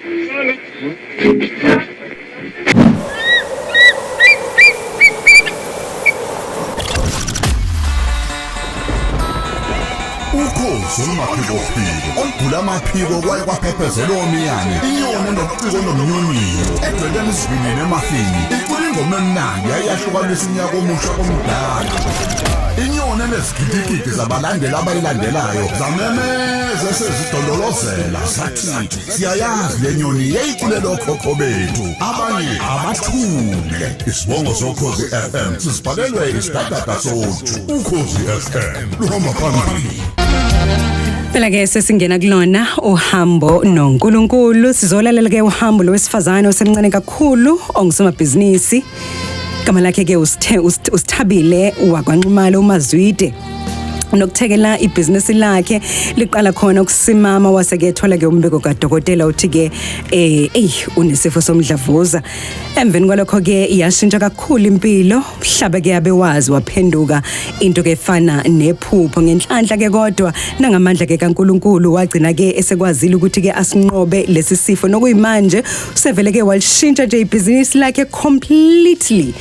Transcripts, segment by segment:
Ukhozi olumaphikophiko olugula amaphiko kwaye kwaphephezela omiyane, inyoni enobuciko nomnyonyiyo edweleni isivinini emafini, icula ingoma emnandi yayahlukanisa unyaka omusha komdala. Inyoni enezigidigidi zabalandeli abayilandelayo zamemeza esezidondolozela zathi siyayazi le nyoni yayiculela okhokho bethu, abanye abathule. Isibongo soKhozi FM sisibhalelwe isidadada soju. Ukhozi FM luhamba phambili. Phela ke sesingena kulona uhambo noNkulunkulu, sizolalela ke uhambo lowesifazane osemncane kakhulu ongusomabhizinisi. Igama lakhe ke uSithabile wakwaNxumalo uMazwide. Nokuthekela ibhizinisi lakhe liqala khona ukusimama, waseke ethola ke umbiko kadokotela uthi ke ey unesifo somdlavuza. Emveni kwalokho ke yashintsha kakhulu impilo, mhlabe ke abewazi waphenduka into ke efana nephupho. Ngenhlanhla ke kodwa nangamandla ke kaNkuluNkulu wagcina ke esekwazile ukuthi ke asinqobe lesi sifo, nokuyimanje usevele ke walishintsha nje ibhizinisi lakhe completely.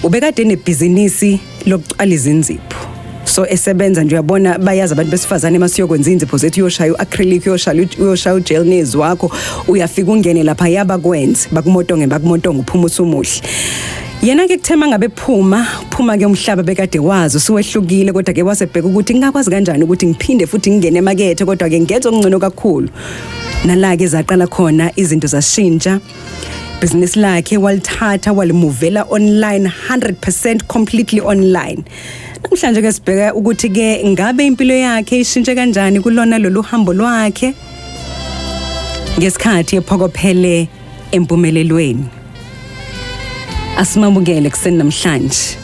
Ubekade nebhizinisi lokucwala izinzipho, so esebenza nje uyabona, bayazi abantu besifazane masiyokwenza inzipho zethu, uyoshaya uacrylic, uyoshaya ugel nails wakho, uyafika ungene lapha yabakwenze bakumotonge bakumotonge uphuma usumuhle. Yena ke kuthema ngabe phuma ke umhlaba bekade wazi usuwehlukile, kodwa ke wasebheka ukuthi ngingakwazi kanjani ukuthi ngiphinde futhi ngingene emakethe, kodwa ke ngenze okungcono kakhulu. Nala ke zaqala khona izinto zashintsha. Business lakhe walithatha walimuvela online, 100% completely online. Namhlanje ke sibheka ukuthi ke ngabe impilo yakhe ishintshe kanjani kulona lolu hambo lwakhe ngesikhathi ephokophele empumelelweni. Asimamukele kuseni namhlanje.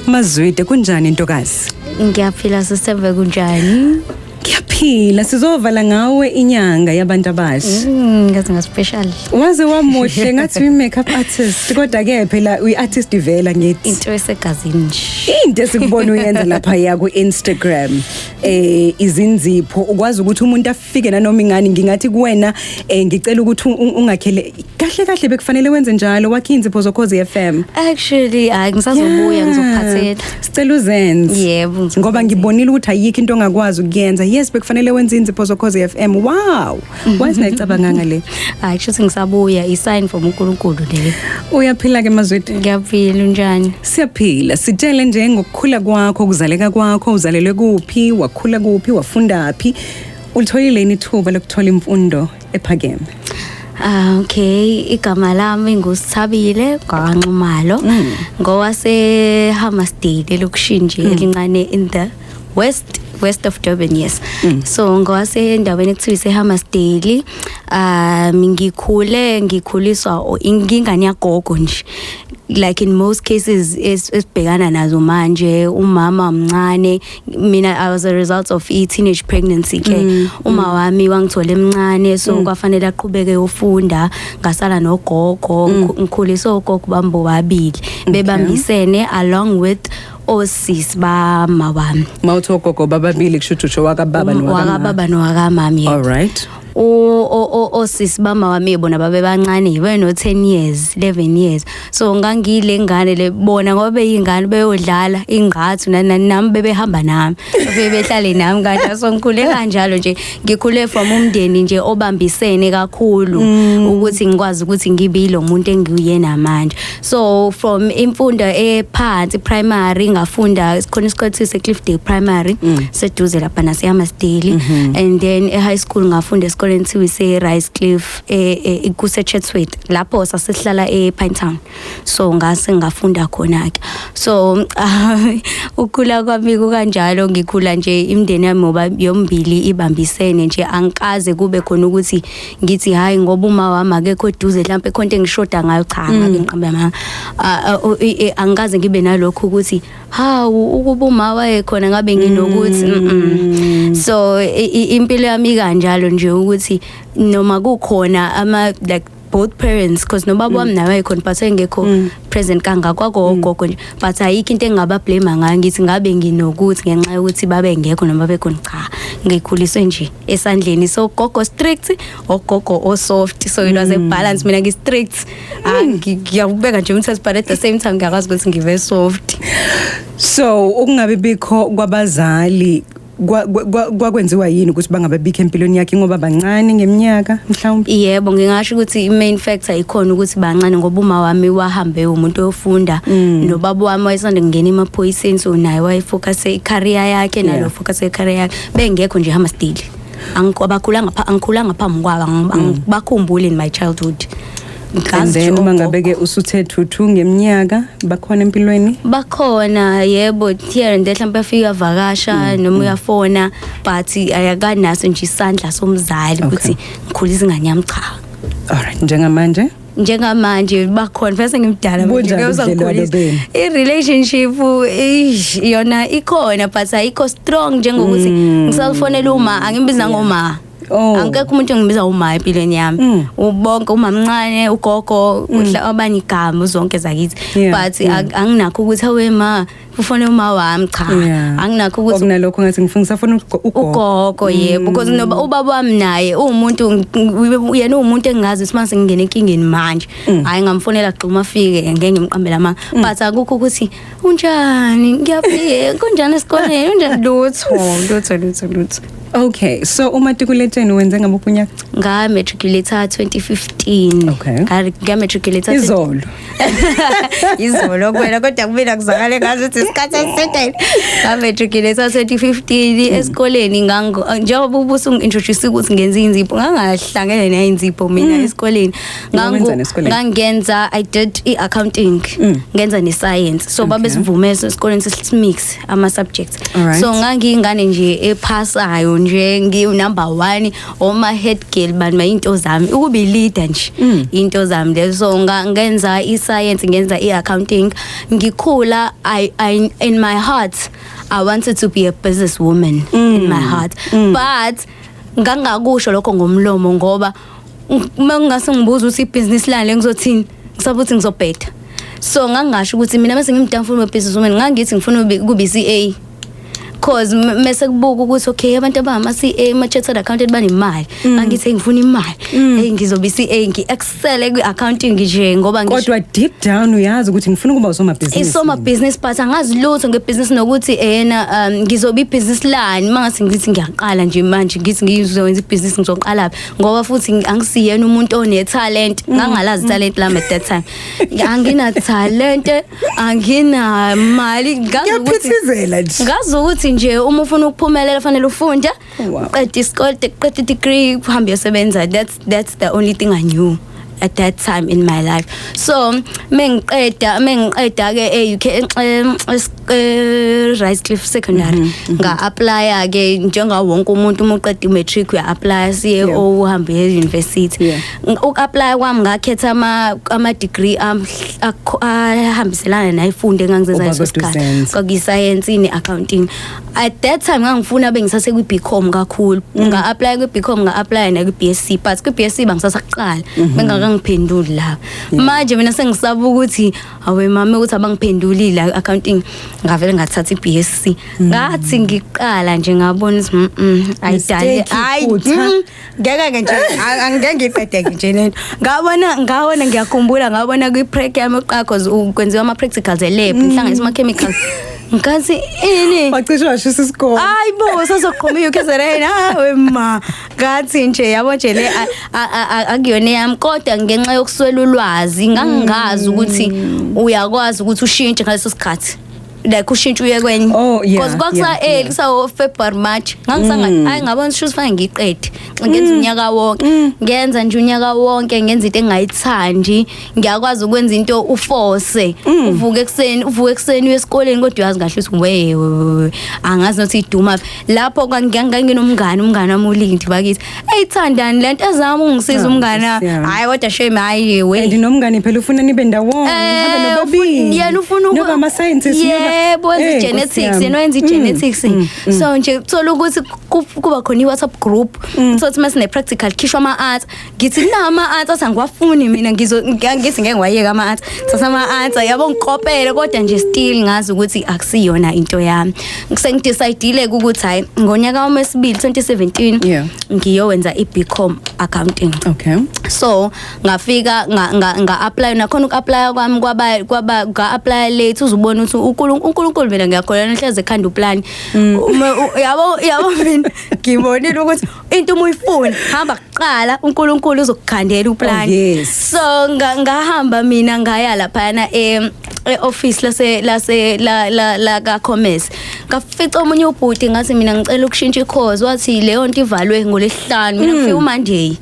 Mazwide, kunjani ntokazi? Ngiyaphila siseve, kunjani? Ngiyaphila, sizovala ngawe inyanga yabantu abasha. Ngathi nga special. Waze wamuhle ngathi uyi makeup artist, kodwa ke phela uyi artist ivela ngithi. Into esegazini nje. Into esikubona uyenza lapha ya ku Instagram, izinzipho, ukwazi ukuthi umuntu afike nanoma ingani. Ngingathi kuwena ngicela ukuthi ungakhele kahle kahle, bekufanele wenze njalo, wakhe inzipho zoKhozi FM. Actually hayi, ngisazobuya ngizokuphathela. Sicela uzenze. Yebo, ngizokuzenza. Ngoba ngibonile ukuthi ayikho into ongakwazi ukuyenza. Yes, bekufanele wenze inzipho zoKhozi FM. Wow, wazi ngayicabanganga le. Hayi, kusho ngisabuya, i sign from uNkulunkulu le. Uyaphila ke Mazwide? Ngiyaphila, unjani? Siyaphila. Sitshele nje ngokukhula kwakho, ukuzaleka kwakho, uzalelwe kuphi, wakhula kuphi, wafunda phi? Ulitholile yini ithuba lokuthola imfundo ephakeme? Ah, okay, igama lami nguSithabile kwaNxumalo. Ngowase Hammersdale elokishini nje elincane in the west of Durban, yes. So ngowase endaweni ekuthiwa ise Hammersdale. Ngikhule ngikhuliswa ingane yagogo nje. Like in most cases esibhekana nazo manje, umama mncane, mina I was a result of a teenage pregnancy ke. Uma wami wangithola emncane, so kwafanele aqhubeke ufunda, ngasala nogogo, ngikhuliswa ogogo bami bobabili bebambisene along with osisi bama wami. Mawuthi ogogo bababili, kusho ukuthi usho wakababa nowakamama? Wakababa nowakamama, yebo. All right. Osisi bama wami bona babe bancane, beno 10 years, 11 years, so ngangile ngane le bona ngoba beyingane beyodlala ingqathu nani nami bebehamba nami, befike behlale nami kanjalo. So ngikhule kanjalo nje, ngikhule from umndeni nje obambisene kakhulu ukuthi ngikwazi ukuthi ngibe lo muntu engiyena manje. So from imfundo ephansi, primary, ngafunda khona isikole sise Cliffdale Primary, seduze lapha nase Hammersdale, and then e high school ngafunda esikoleni kuthiwa ise Rice Cliff kuse Chatsworth, lapho sasihlala e Pinetown, so ngase ngafunda khona ke. So ukukhula kwami kukanjalo, ngikhula nje imindeni yami ngoba yombili ibambisene nje, angikaze kube khona ukuthi ngithi hayi ngoba uma wami akekho eduze mhlawumbe khona into engishoda ngayo. Cha, ngabe ngiqambe amanga. Angikaze ngibe nalokho ukuthi hawu, ukuba uma wayekhona ngabe nginokuthi. So impilo yami kanjalo nje ukuthi noma kukhona ama like Both parents, because nobaba wami naye wayekhona, but engekho present kangako, kwakugogo nje, but ayikho into engingaba blame ngayo, ngithi ngabe nginokuthi ngenxa yokuthi babe ngekho noma bekhona. Cha, ngikhuliswe nje esandleni. So gogo strict, ogogo o soft, so it was a balance. Mina ngi strict. Ah, ngiyakubeka nje umthetho, but at the same time ngiyakwazi ukuthi ngibe soft. So ukungabe bikho kwabazali kwakwenziwa yini ukuthi bangabe bikho empilweni yakhe? Ngoba bancane ngeminyaka mhlawumbe? Yebo, ngingasho ukuthi i-main factor ikhona ukuthi bancane, ngoba uma wami wahambe umuntu oyofunda, nobaba wami wayesanda kungena emaphoyiseni, so naye wayefocus i-career yakhe, nalo focus i-career yakhe, bengekho nje hamastili. Angibakhulanga, angikhulanga phambi kwabo, angibakhumbuli in my childhood. And Ngazi then nje uma ogogo. ngabe ke usuthe thuthu ngeminyaka, bakhona empilweni? Bakhona, yebo, here and there, mhlawumbe afika avakasha noma uyafona, but ayakanaso nje isandla somzali ukuthi ngikhulisa ingane yami, cha. Alright, njengamanje? Njengamanje bakhona, bese ngimdala manje, Bunjani ngeke ubudlelwano usangikhulisa. benu? I-relationship, eish, yona ikhona, but ayikho strong njengokuthi ngisafonela uma angimbiza ngoma. Angekho umuntu engimbiza uma empilweni yami. Ubonke umamncane, ugogo, abanye igama zonke zakithi, but anginakho ukuthi awe ma, ufone uma wami, cha. Anginakho ukuthi Okunalokho ngathi ngifuna ngisafuna ugogo. Ugogo, yebo, because noba ubaba wami naye uwumuntu, yena uwumuntu engingazi ukuthi mase ngingena enkingeni manje, hayi, ngamfonela gxuma afike, ngeke ngimqambele amanga, but akukho ukuthi unjani, ngiyaphila, kunjani esikoleni, unjani, lutho, lutho, lutho, lutho. Okay, so umatikuletsheni wenze ngamuphi unyaka? Nga matriculate 2015. Nga matriculate Izolo. Izolo kuwena, kodwa kumina kuzwakale ngazi ukuthi isikhathi eside. Nga-matriculate 2015. Esikoleni ngango njengoba ubusungi-introduce ukuthi ngenza inzipho, ngangahlangene ney'nzipho mina esikoleni. Wenzani esikoleni? Ngangenza, I did i-accounting, ngenza ne-science, so babe sivume esikoleni simix ama-subjects. So ngangiyingane nje ephasayo nje, ngiyu-number one, oma-head girl, bani ma into zami, ukuba i-leader nje, into zami lezo. So ngenza i-science, ngenza i-accounting. Ngikhula, I in my heart I wanted to be a businesswoman, in my heart, but ngangakusho lokho ngomlomo, ngoba uma ngingase ngibuza ukuthi ibhizinisi lani lengizothini, ngisaba ukuthi ngizobheda. So ngangasho ukuthi mina mase ngimdala ngifuna ube businesswoman, ngangithi ngifuna kube i-CA, cause mase kubuka ukuthi okay, abantu abangama CA, ama chartered accountant, banemali. Ngangithi, "Hey, ngifuna imali, hey, ngizobe i-CA, ngi-excel kwi-accounting nje," ngoba ngisho Kodwa deep down uyazi ukuthi ngifuna ukuba usomabhizinisi. Isoma business, but angazi lutho ngebhizinisi nokuthi ena ngizobe ibhizinisi lani. Mangase ngithi ngiyaqala nje manje, ngithi ngizowenza ibhizinisi, ngizoqala phi? Ngoba futhi angisiyena umuntu one talent, ngangalazi talent lami at that time. Angina talent, angina mali, ngazi ukuthi Kuyaphithizela nje. Ngazi ukuthi nje uma ufuna ukuphumelela fanele ufunde, uqede isikole, uqede degree, uhambe uyosebenza. That's the only thing I knew at that time in my life. So mengiqeda ke e-UK, Ricecliff Secondary, nga apply ke njengawo wonke umuntu. Uma uqeda i-matric uya apply CAO, uhambe e-university. Uku-apply kwami ngakhetha ama degree ahambiselana nayifunde engangizenza leso Obakade sikhathi. uzenza. Kwakuyi-science ne-accounting. At that time ngangifuna bengisase kwi-BCom kakhulu. Nga-apply kwi-BCom, nga-apply nakwi-BSc, but kwi-BSc bangisasaqala, bengakangiphenduli lapho. Manje mina sengisaba ukuthi awe mama, ukuthi abangiphendulile accounting, ngavele ngathatha i-BSc. Ngathi ngiqala nje ngabona ukuthi ayidale. Mistake, Hayi, iphutha. Ngeke ke nje, angeke ngiqede nje lento. Ngabona, ngiyakhumbula, ngabona kwi-prac yami yokuqala, cause kwenziwa ama-practicals e-lab, ngihlanganisa ama-chemicals, ngathi ini? Wacishe washisa isikole. Hayi bo, sazoqhuma i-UKZN, hawe ma. Ngathi nje yabo nje le akuyona yami, kodwa ngenxa yokuswela ulwazi ngangingazi ukuthi uyakwazi ukuthi ushintshe ngaleso sikhathi, like ushintshe uye kwenye, because kwakusa early, kusawo February, March. Ngangisanga hayi, ngabona ukuthi kufanele ngiqede, ngenza unyaka wonke, ngenza nje unyaka wonke, ngenza into engayithandi. Ngiyakwazi ukwenza into uforce, uvuke ekuseni uye esikoleni, kodwa uyazi kahle ukuthi we angazi nokuthi iduma lapho. Nganginomngane, umngane wami uLindi bakithi, eyithandani lento, ezama ungisiza Ah, umngane. Nkosi yami. Hayi kodwa shame, hayi we. And nomngane phela ufuna nibe ndawonye, nihambe nobabili. Yena ufuna Noba ama-scientists, noba Yebo, wenza Eh, i-genetics, Nkosi yami. yena wenza i-genetics. So nje uthola ukuthi kuba khona i-WhatsApp group, uthola ukuthi masine practical khishwa ama-answer. Ngithi na ama-answer, athi angiwafuni mina, ngithi ngeke ngiwayeke ama-answer, thatha ama-answer, yabo, ngikopele, kodwa nje still ngazi ukuthi akusiyona into yami. Sengidecidile ukuthi hayi, ngonyaka wami wesibili, 2017, ngiyowenza i-BCom accounting. So ngafika nga apply nakhona. Uku-apply kwami kwaba nga-apply late. Uzubona ukuthi uNkulunkulu, mina ngiyakholelwa, hleze ekhanda uplan. Yabo, mina ngibonile ukuthi into uma uyifuna, hamba kuqala, uNkulunkulu uzokukhandela uplan. Oh, yes. So ngahamba mina, ngaya laphayana e-office lase la la la ka commerce, ngafica omunye ubhuti, ngathi mina ngicela ukushintsha icourse. Wathi leyo nto ivalwe ngolesihlanu. Mina ngifika uMonday.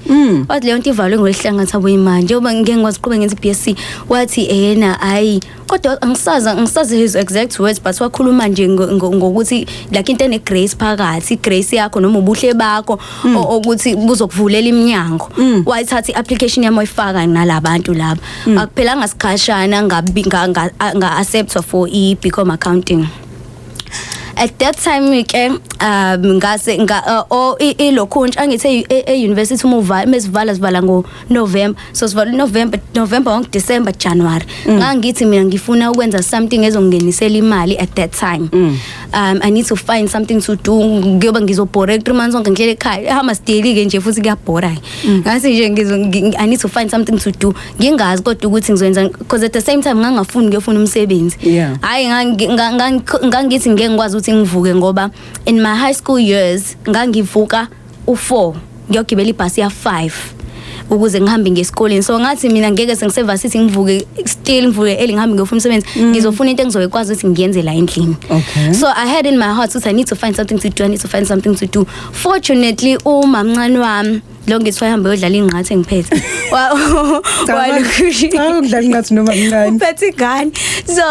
Wathi leyo nto ivalwe ngolesihlanu. Ngathi abuye manje, njengoba ngeke ngikwazi ukuqhubeka ngenza i-BSc. Wathi ena hayi, kodwa angisazi his exact words, but wakhuluma nje ngokuthi like into ene grace phakathi, grace yakho noma ubuhle bakho ukuthi buzokuvulela iminyango. Wayithatha i-application yami, wayifaka nalabantu laba. Akuphelanga sikhashana, ngabi nga accept for i-BCom accounting. At that time ke ngase nga o ilokhuntsha, angithi e-university uma uvala, mesivala, sivala ngo November. So sivala November wonke, December, January. Ngangithi mina ngifuna ukwenza something ezongingenisela imali. At that time I need to find something to do, ngiyoba ngizobhora 3 months onke ngihlele ekhaya, hamba sideli ke nje, futhi kuyabhora. Ngathi nje I need to find something to do, ngingazi kodwa ukuthi ngizoyenza, because at the same time ngangafuni ngiyofuna umsebenzi. Hayi, ngangithi ngeke ngikwazi ukuthi ngivuke, ngoba in my high school years ngangivuka u4 ngiyogibela ibhasi ya 5 ukuze ngihambe ngesikoleni. So ngathi mina ngeke sengisevasithi ngivuke, still ngivuke early, ngihambe ngiyofuna umsebenzi. Ngizofuna into engizoyikwazi ukuthi ngiyenze la endlini. So I had in my heart ukuthi I need to find something to do, I need to find something to do. Fortunately, umamncane wami lo, ngithi wahamba yodlala ingqathi engiphethe. Cha, ukudlala ingqathi noma mncane. Uphethe ingane. So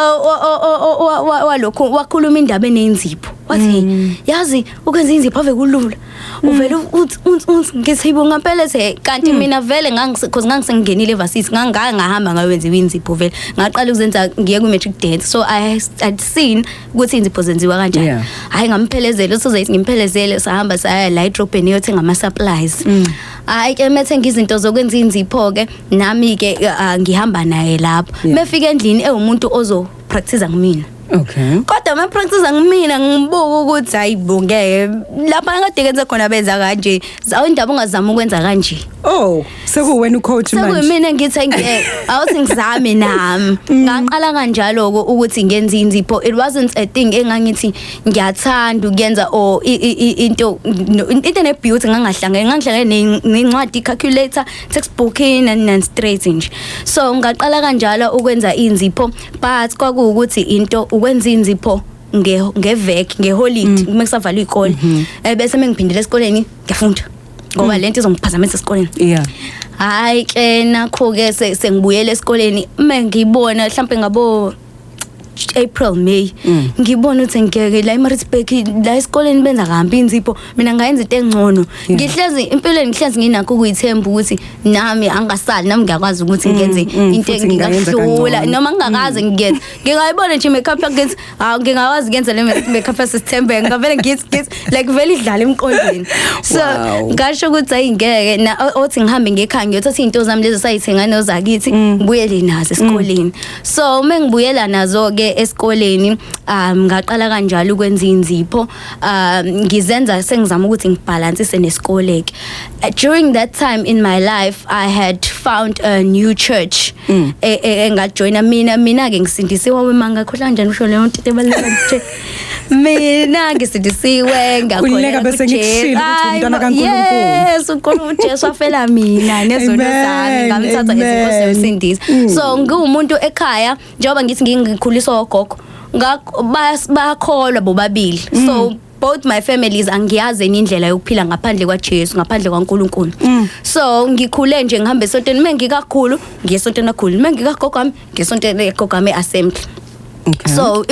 walokhu wakhuluma indaba enenzipho, wathi yazi ukwenza inzipho ave kulula, uvele uthi uthi uthi. Ngithi yibo ngempela the kanti mina vele ngangise, because ngangisengingenile evarsity, ngangake ngahamba ngayenza inzipho vele, ngaqala ukuzenza ngiye ku matric dance. So I had seen ukuthi inzipho zenziwa kanjani. Hayi, ngamphelezela, usuzoyithi ngimphelezele, sahamba saya la edrobheni yothenga ama supplies. Hayi ke, methenga izinto zokwenza inzipho ke, nami ke ngihamba naye lapho. Mefika endlini, ewumuntu ozo practice ngimina. Kodwa ma practice ngimina, ngibuka ukuthi hayi bo, ngeke, lapha kade kenze khona benza kanje, zawo indaba ungazama ukwenza kanje. Oh, sekuwena ucoach manje. Sekuyimina, ngithi ngeke, awuthi ngizame nami. Ngaqala kanjalo ukuthi ngenze inzipho. It wasn't a thing engangithi ngiyathanda ukuyenza or into ne beauty. Ngangahlangene, ngangihlangene nencwadi, calculator, textbook and straight nje. So ngaqala kanjalo ukwenza inzipho, but kwakuwukuthi into ukwenza inzipho ngevek, ngeholiday, uma kusavalwa ikole, bese mengiphindele esikoleni ngiyafunda, ngoba lento izongiphazamisa esikoleni. Hayi ke, nakho ke sengibuyele esikoleni, mengibona mhlambe ngabo April, May, ngibona ukuthi ngeke, la eMaritzburg, la esikoleni benza kahambi inzipho, mina ngayenza into engcono. Ngihlezi empilweni, ngihlezi nginakho ukuyithemba ukuthi nami angasali, nami ngiyakwazi ukuthi ngenze into futhi ngingayenza engingahlula kangcono. Noma ngingakaze ngiyenze, ngingayibona nje makeup, ngithi hawu, ngingakwazi ukuyenza le makeup yasithembe, ngavele ngithi like vele idlala emqondweni. So ngasho ukuthi ayingeke na, othi ngihambe ngekhaya ngiyothatha izinto zami lezi sayithenga nozakithi, ngibuyele nazo esikoleni. So uma ngibuyela nazo ke esikoleni, ngaqala kanjalo ukwenza inzipho, ngizenza sengizama ukuthi ngibalansise nesikole ke. During that time in my life I had found a new church engajoyina mina. Mina ke ngisindisiwe, wema ngakhohlwa kanjani usho leyo nto ebaluleke nje. Mina ngisindisiwe, ngakholelwa Khululeka, bese kuJesu. ngikushilo ukuthi Hayi umntwana bo, kaNkulunkulu. Yes, uNkulunkulu uJesu wafela mina nezono zami, Amen, ngamthatha amen. ezinkosi yomsindisi. So ngiwumuntu ekhaya, njengoba ngithi ngikhuliswa ogogo, bayakholwa bobabili. So both my families, angiyazi enye indlela yokuphila ngaphandle kwaJesu, ngaphandle kwaNkulunkulu. So ngikhule nje ngihambe esontweni, mengikakhulu ngiye esontweni kakhulu, mengikagogo wami ngiye esontweni egogo wami assembly. So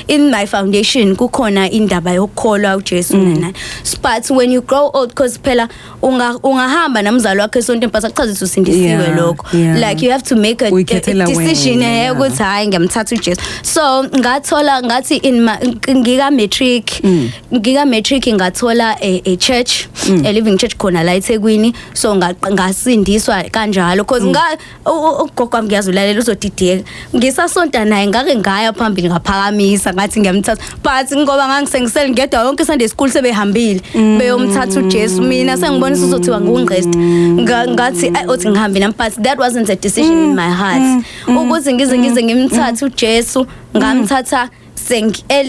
in my foundation kukhona indaba yokukholwa uJesu nana, but when you grow old, because phela ungahamba namzali wakho esontweni, but akuchaza ukuthi usindisiwe lokho. Like, you have to make a Uyikhethela decision wena, yeah. ukuthi hayi, ngiyamthatha uJesu. So ngathola, ngathi in my ngika matric ngathola a church, a living church khona la eThekwini. So ngasindiswa kanjalo, because nga ugogo wami, ngiyazulalela, uzodideka, ngisasonta naye ngake ngaya phambili, ngaphakamisa, ngathi ngiyamthatha, but ngoba ngangisengisele ngedwa yonke Sunday school sebehambile beyomthatha uJesu, mina sengibona usuzothiwa ngungqest, ngathi, "Ay, uthi ngihambe nami," but that wasn't a decision in my heart ukuthi ngize ngimthathe uJesu. Ngamthatha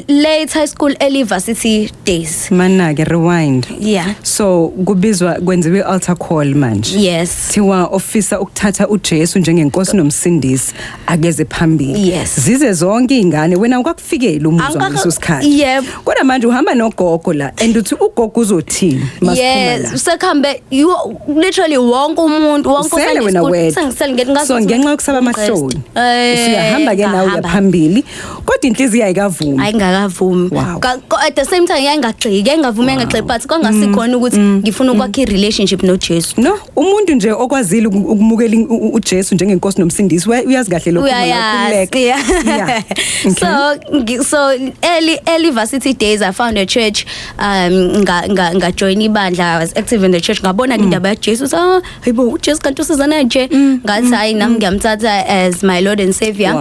late high school, early varsity days. Mana ke, rewind. Yeah. So kubizwa, kwenziwe i-altar call manje. Yes. Thiwa ofisa ukuthatha uJesu njengenkosi nomsindisi akeze phambili. Yes. Zize zonke izingane, wena ukwakufikela umuzwa ngaleso sikhathi. Yebo. Kodwa manje uhamba nogogo la and uthi ugogo uzothini masiphuma la? Yes, sekhambe you literally wonke umuntu, wonke Usele Sunday wena school, wedwa. Sengisele ngedwa, ngazi So ukuthi ngenxa yokusaba amahloni Eh, usuyahamba ke nawe uya ngahamba. phambili, kodwa inhliziyo ayikavumi. Ayingakavumi. At the same time yayingagxiki, yayingavumi, yayingagxiki, but kwangasikhona ukuthi ngifuna ukwakha i-relationship noJesu. No, umuntu nje okwazile ukumukela uJesu njengenkosi nomsindisi uyazi kahle lokho. Uyayazi, yeah. Okay. So early varsity days I found a church, nga join ibandla. I was active in the church. Ngabona indaba yaJesu, so ah, hayibo, uJesu kanti usizana nje. Ngathi hayi, nami ngiyamthatha as my Lord and Savior.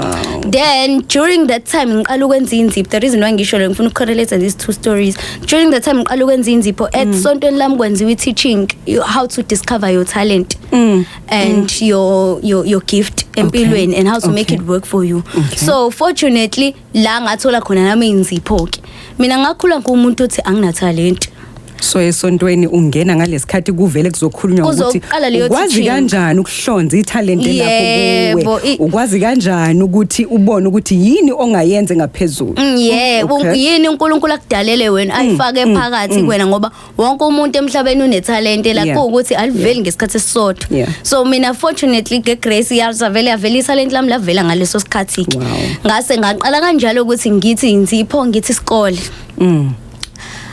Then during that time ngiqala ukwenza inzipho. The reason why ngisho le, ngifuna ukucorrelate these two stories. During that time ngiqala ukwenza inzipho at sontweni lami, kwenziwa i-teaching, how to discover your talent and your gift empilweni and how to make it work for you. So fortunately la ngathola khona nami inzipho ke. Mina ngakhula ngumuntu othi angina talent. So esontweni ungena ngalesikhathi kuvele kuzokhulunywa ukuthi Kuzoqala leyo ukwazi teaching. kanjani ukuhlonza ithalente lakho Yebo, kuwe, ukwazi kanjani ukuthi ubone ukuthi yini ongayenze ngaphezulu. Yeah, yini uNkulunkulu akudalele wena, ayifake phakathi kuwena, ngoba wonke umuntu emhlabeni unetalente la, kuwukuthi aliveli ngesikhathi esisodwa. So mina fortunately ngegrace yazavele yavela italent lami, lavela ngaleso sikhathi ke. Ngase ngaqala kanjalo ukuthi ngithi inzipho, ngithi isikole.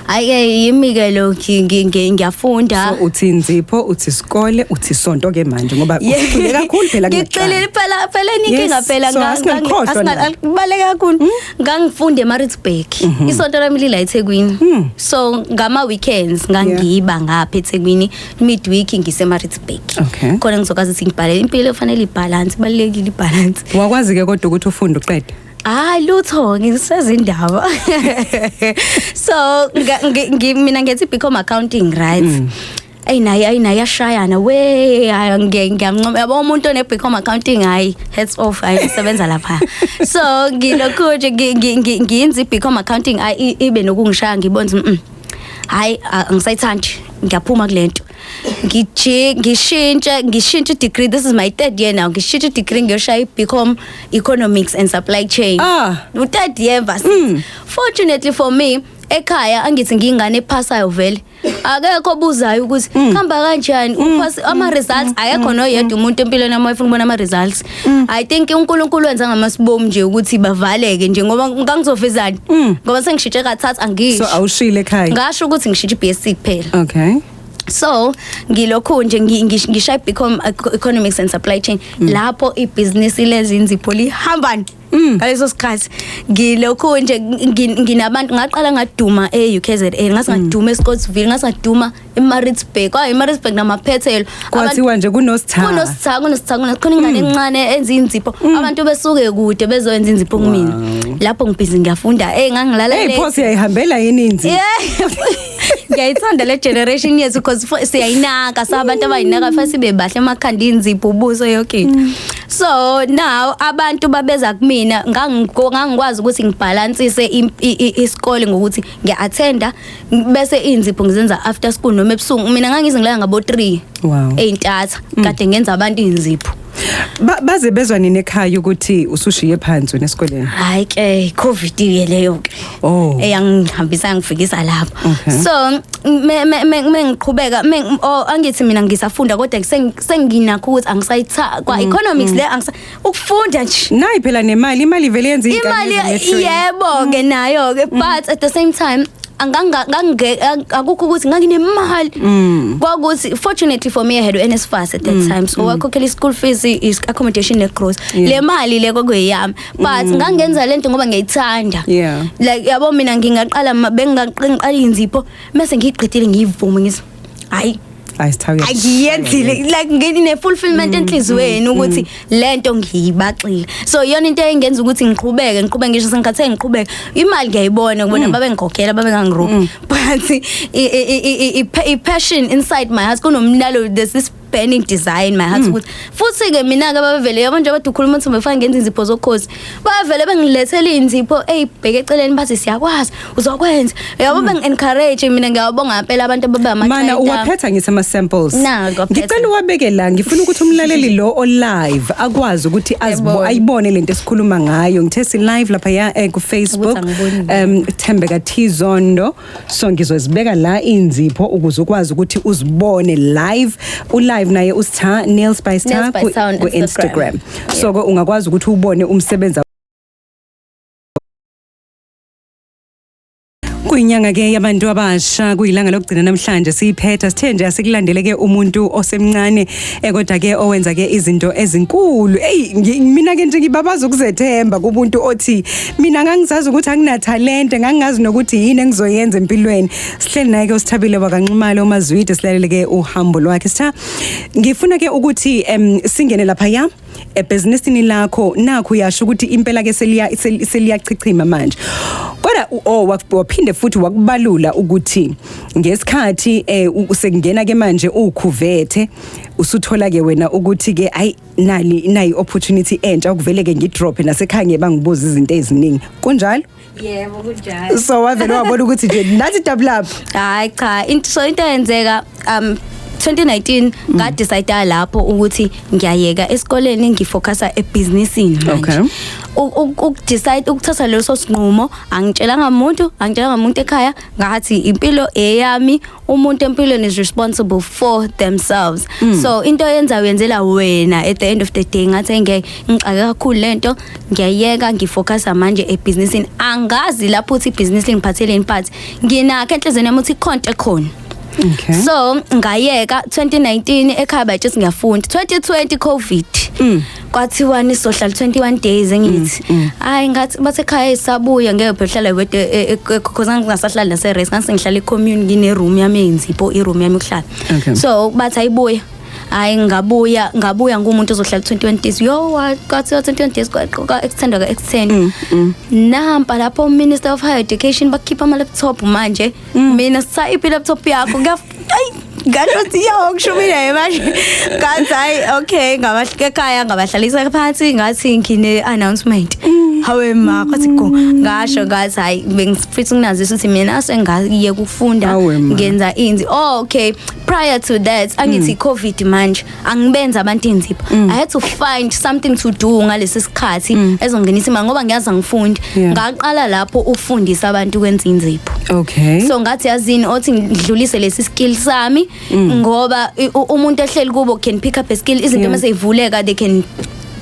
Hayi ke, yimi ke lo, ngiyafunda. So uthi inzipho, uthi isikole, uthi isonto ke manje, ngoba ugxile kakhulu phela Ngigxilile kuleqala. phela inkinga phela So asingalikhohlwa la. Kubaleka kakhulu. Ngangifunda eMaritzburg, isonto lami lila eThekwini, so ngama weekends ngangiba ngapha eThekwini, midweek ngiseMaritzburg. Khona ngizokwazi ukuthi ngibhale. Impilo kufanele ibalance, ibalulekile ibalance. Wakwazi ke kodwa ukuthi ufunde uqede? Hayi lutho, ngisezindaba. So mina ngenza i-BCom accounting, right? Ey, naye, ayi naye, yashayana we, hayi, ngiyancoma yabo umuntu one BCom accounting, hayi, hats off, hayi, usebenza lapha. So ngilokhu nje ngiyenza i-BCom accounting, ayi, ibe nokungishaya, ngibona ukuthi hayi, angisayithandi, ngiyaphuma kulento, ngije ngishintshe degree. This is my third year now. Ngishintshe degree, ngiyoshaya i-BCom economics and supply chain. Third year varsity. Fortunately for me, ekhaya angithi ngiyingane ephasayo vele, akekho obuzayo ukuthi khamba kanjani uphasi, ama results akekho noyedwa umuntu empilweni yami ofuna ukubona ama results. I think uNkulunkulu wenza ngamasibomu nje ukuthi bavaleke nje, ngoba ngangizovezani, ngoba sengishintshe kathathu, angisho. So awushile ekhaya? Ngasho ukuthi ngishintshe i-BSc kuphela. So ngilokhu nje ngishaya BCom economics and supply chain, lapho ibhizinisi lezinzipho lihamba ngaleso sikhathi. Ngilokhu nje nginabantu, ngaqala ngaduma e-UKZN, ngathi ngaduma eScottsville, ngathi ngaduma eMaritzburg, kwaye eMaritzburg namaphethelo. Kwathiwa nje kunositha. Kunositha, kunositha, khona ingane encane enza inzipho, abantu besuke kude bezoyenza inzipho kumina. Lapho ngibhizi ngiyafunda, eh, ngangilala Hey, late. phosi yayihambela yini inzipho? Yeah. Ngiyayithanda le generation yethu because siyayinaka, sabantu abayinaka, fanele sibe bahle emakhanda, inzipho, ubuso, yonke into. So now abantu babeza kumina, ngangikwazi ukuthi ngibalansise isikole ngokuthi ngiya-attenda, bese inzipho ngizenza after school noma ebusuku. Mina ngangize ngilala ngabo 3 eyintatha kade ngenza abantu inzipho. Baze bezwa nini ekhaya ukuthi usushiye phansi wena esikoleni? Hayi ke, COVID ke leyo ke. Oh. Eyangihambisa ngifikisa lapho. So me ngiqhubeka me, oh, angithi mina ngisafunda kodwa senginakho ukuthi angisayitha kwa economics le, angisa ukufunda nje. Nayi phela nemali, imali vele yenza imali, yebo ke, nayo ke, but at the same time anganga ngange akukho ukuthi nganginemali. Kwakuthi fortunately for me I had NSFAS at that time, so wakhokhela school fees, is accommodation ne grocery. Le mali le kwakuyami, but ngangenza lento ngoba ngiyayithanda. Like yabo, mina ngingaqala bengingaqala inzipho mase ngiyiqedile, ngiyivume, ngithi hayi, Ayisithawe. Angiyenzile, like ngine fulfillment enhliziyweni ukuthi lento ngiyibaxile. So iyona into engenza ukuthi ngiqhubeke, ngiqhubeke ngisho sengikhathele, ngiqhubeke. Imali ngiyayibona kubona babe ngikhokhela, babe ngangirobhi, but i passion inside my heart, kunomlalo, there's this burning desire in my heart ukuthi futhi ke mina ke babevele, yabo nje, abantu ukhuluma ukuthi befana ngenza inzipho zokhozi, bayavele bengilethela inzipho eyibheke eceleni, bathi siyakwazi uzokwenza, yabo, bengi-encourage. Mina ngiyabonga impela abantu ababe ama Mana uwaphetha ngithi ama samples. Nako, aphethe. Ngicela uwabeke la, ngifuna ukuthi umlaleli lo o live akwazi ukuthi azibo Yebo. ayibone lento esikhuluma ngayo. Ngithe si live lapha ya ku Facebook. Ukuthi angiboni. Thembeka Thizondo. So ngizozibeka la inzipho ukuze ukwazi ukuthi uzibone live. U live naye uStha Nails by Star Nails by Star on ku Instagram. Instagram. So ke ungakwazi ukuthi ubone umsebenzi. Kuyinyanga ke yabantu abasha, kuyilanga lokugcina namhlanje siyiphetha. Sithe nje asikulandele ke umuntu osemncane kodwa ke owenza ke izinto ezinkulu. Ey, mina ke nje ngibabaza ukuzethemba kumuntu othi mina ngangizazi ukuthi angina talent, ngangingazi nokuthi yini engizoyenza empilweni. Sihleli naye ke uSithabile wakaNxumalo uMazwide, silalele ke uhambo lwakhe. Sitha, ngifuna ke ukuthi singene lapha ya ebhizinisini lakho. Nakho uyasho ukuthi impela ke seliyachichima manje, kodwa oh, waphinde futhi wakubalula ukuthi ngesikhathi sekungena ke manje ukhuvethe, usuthola ke wena ukuthi ke ayi, nali nayi opportunity entsha, ukuvele ke ngidrop nasekhaya ngiye bangibuza izinto eziningi. Kunjalo? Yebo, kunjalo. So wavele wabona ukuthi nje nathi double up. Hayi cha, into eyenzeka 2019, ngadecide lapho ukuthi ngiyayeka esikoleni, ngifocusa ebhizinisini manje. Ukudecide ukuthatha leso sinqumo, angitshelanga umuntu ekhaya. Ngathi impilo eyami, umuntu empilweni is responsible for themselves, so into oyenza uyenzela wena at the end of the day. Ngathi ngeke ngixake kakhulu lento, ngiyayeka, ngifocusa manje ebhizinisini. Angazi lapho ukuthi ibhizinisi lingiphatheleni, but nginakho enhliziyweni yami ukuthi ikhonto ekhona. So ngayeka 2019, ekhaya batshe ngiyafunda. 2020 COVID, kwathiwa nisohlala 21 days. Engithi hayi, ngathi bathe ekhaya isabuya ngeke phela uhlala wedwa, because ngingasahlali nase res, ngase ngihlala e-commune, ngine room yami eyinzipho, i room yami yokuhlala. So bathi ayibuya, hayi, ngabuya, ngabuya ngumuntu ozohlala 21 days. Yo, kwathiwa 21 days, kwa extend, ka extend. Nampa lapho Minister of Higher Education bakhipha ama laptop manje. Mina sisayiphi laptop yakho? Ayi, ngasho ukuthi yo, kushumile manje. Ngathi hayi, okay, ngabahlika ekhaya, ngabahlalisa phansi, ngathi ngine announcement. Hawe ma, kwathi go, ngasho ngathi hayi, bengifisa ukunazisa ukuthi mina sengaye kufunda. Hawe ma. Ngenza inzi. Oh okay, prior to that, angithi COVID manje angibenza abantu inzipho. I had to find something to do ngalesi sikhathi ezongenisa imali ngoba ngiyazi angifundi. Ngaqala lapho ufundisa abantu ukwenza inzipho. So ngathi yazini, othi ngidlulise lesi skill sami ngoba umuntu ehleli kubo can pick up a skill, izinto mase ivuleka they can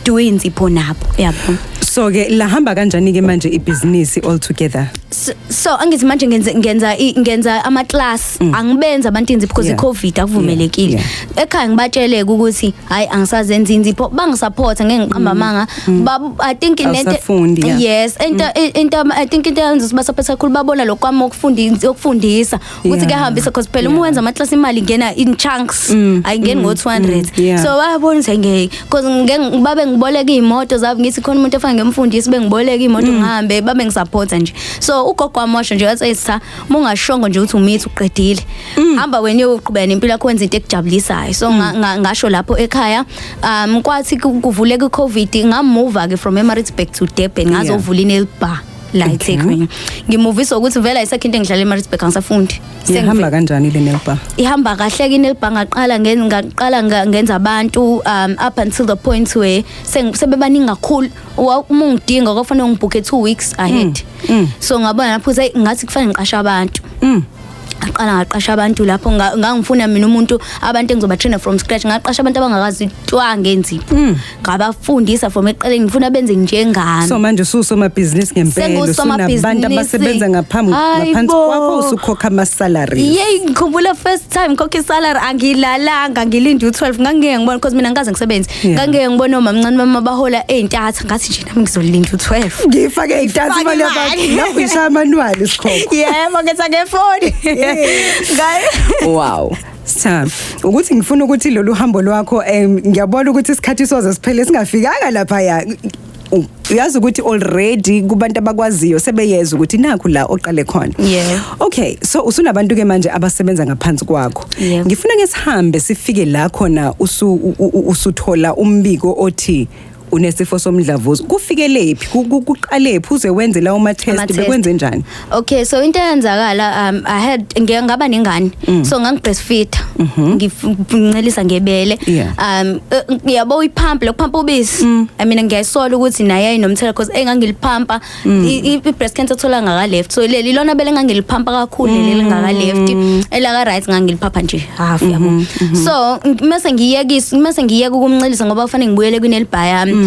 do inzipho nabo, yabo. So ke lahamba kanjani ke manje ibhizinisi all together? So angithi manje ngenza ama class, angibenza abantu inzipho because i-COVID akuvumelekile. Ekhaya ngibatsheleke ukuthi hayi, angisazenza inzipho, bangisupport, ngeke ngiqamba amanga. I think nento Awusafundi, yeah. Yes, into I think into yenza ukuthi basupport kakhulu, babona lokho kwami ukufundisa ukuthi kuyahambisa, because phela uma wenza ama class imali ingena in chunks, ayingeni ngo 200. So bayabona ukuthi ngeke, because ngeke babe ngiboleka iy'moto zabo, ngithi khona umuntu ofana ngemfundisi, bengiboleka iy'moto ngihambe, babe ngisupporta nje. So ugogo wami washo nje, wathi cha, uma ungashongo nje ukuthi umithi uqedile, hamba wena uyoqhubeka nempilo yakho, wenza into ekujabulisayo. So ngasho lapho ekhaya, kwathi kuvuleka i-COVID, ngamuva ke from Emirates back to Durban, ngazovula i-nail bar. La eThekwini ngimuvisa ukuthi vele ayisekho into engidlala eMaritzburg, angisafundi. Ihamba kanjani le nail bar? Ihamba kahle ke nail bar. Ngaqala ngenza abantu up until the point where sebebaningi kakhulu. Uma ungidinga kwafanele ngibhukhe 2 weeks ahead. So ngabona lapho ukuthi ngathi kufanele ngiqashe abantu. Aqala ngaqasha abantu lapho. Ngangifuna mina umuntu, abantu engizoba trainer from scratch. Ngaqasha abantu abangakazi twa ngenzipho, ngabafundisa from eqaleni, ngifuna benze njengami. So manje ususomabhizinisi ngempela, Sengusomabhizinisi. usunabantu abasebenza ngaphambi Hayi ngaphansi bo. kwakho, usukhokha ama-salaries. Yey, ngikhumbula first time khokha isalary, angilalanga, ngilinde u12. Ngangeke ngibona because mina ngikaze ngisebenze. Ngangeke ngibone omamncane mama bahola ey'ntatha, ngathi nje nami ngizolinda u12. Ngifake iy'ntatha Ngifake imali yabantu. imali. Lapho ishaya amanual isikhokho. Yebo, ngenza ngefoni. Wow. Sitha ukuthi ngifuna ukuthi lolu hambo lwakho, ngiyabona ukuthi isikhathi soze siphele singafikanga lapha. Ya, uyazi ukuthi already kubantu abakwaziyo sebeyeza ukuthi nakhu la oqale khona. Okay, so usunabantu ke manje abasebenza ngaphansi kwakho. Ngifuna ke sihambe sifike la khona usuthola umbiko othi unesifo somdlavuza. Kufikelephi? Kuqalephi uze wenze lawo ma test? Ama-test. Bekwenze njani? Okay, so into eyenzakala, I had ngike ngaba nengane, so ngangi-breastfeed, ngincelisa ngebele. Yabo, ipump lokuphampa ubisi, I mean, ngiyayisola ukuthi naye ayinomthelela because engangiliphampa i-breast cancer thola ngaka left, so leli lona bele engangiliphampa kakhulu leli lingaka left, elaka right ngangiliphapha nje half, yabo. So mase ngiyekisa, mase ngiyeka ukumncelisa ngoba kufanele ngibuyele kwinail bar yami,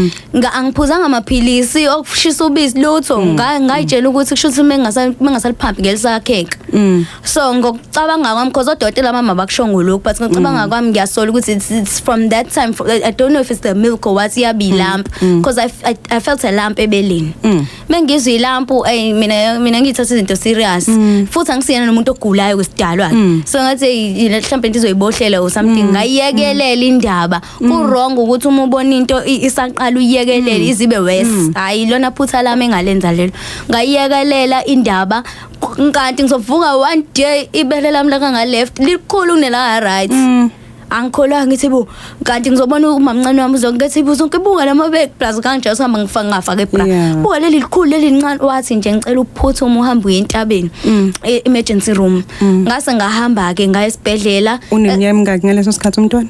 angiphuzanga amaphilisi okushisa ubisi, lutho. Ngayitshela ukuthi kusho ukuthi mengasaliphampi ngelisakheka. So ngokucabanga kwami, because odokotela mama bakushongo lokhu, but ngokucabanga kwami ngiyasola ukuthi it's from that time. I don't know if it's the milk or what, iyabi lump because I felt a lump ebeleni. Mengizwe ilump, mina ngithatha izinto serious, futhi angisiyena nomuntu ogulayo kwesidalwa, so ngathi, "Hey, mhlawumbe into izoyibohlela or something." Ngayiyekelela indaba. Ku wrong ukuthi uma ubona into isaqala uyiyekelele izibe worse. Hayi, lona phutha lami engalenza lelo. Ngayiyekelela indaba, kanti ngizovuka one day ibele lami la nga left likhulu kunela right. Angikholwa, ngithi bo, kanti ngizobona umamncane wami uzongithi bo, zonke buka lamabele, plus kanjalo sihamba ngifaka ngafaka ibra. Buka leli likhulu, leli lincane. Wathi nje ngicela uphuthume uhambe uye entabeni, emergency room. Ngase ngahamba ke ngaya esibhedlela. Uneminyaka emingaki ngaleso sikhathi umntwana?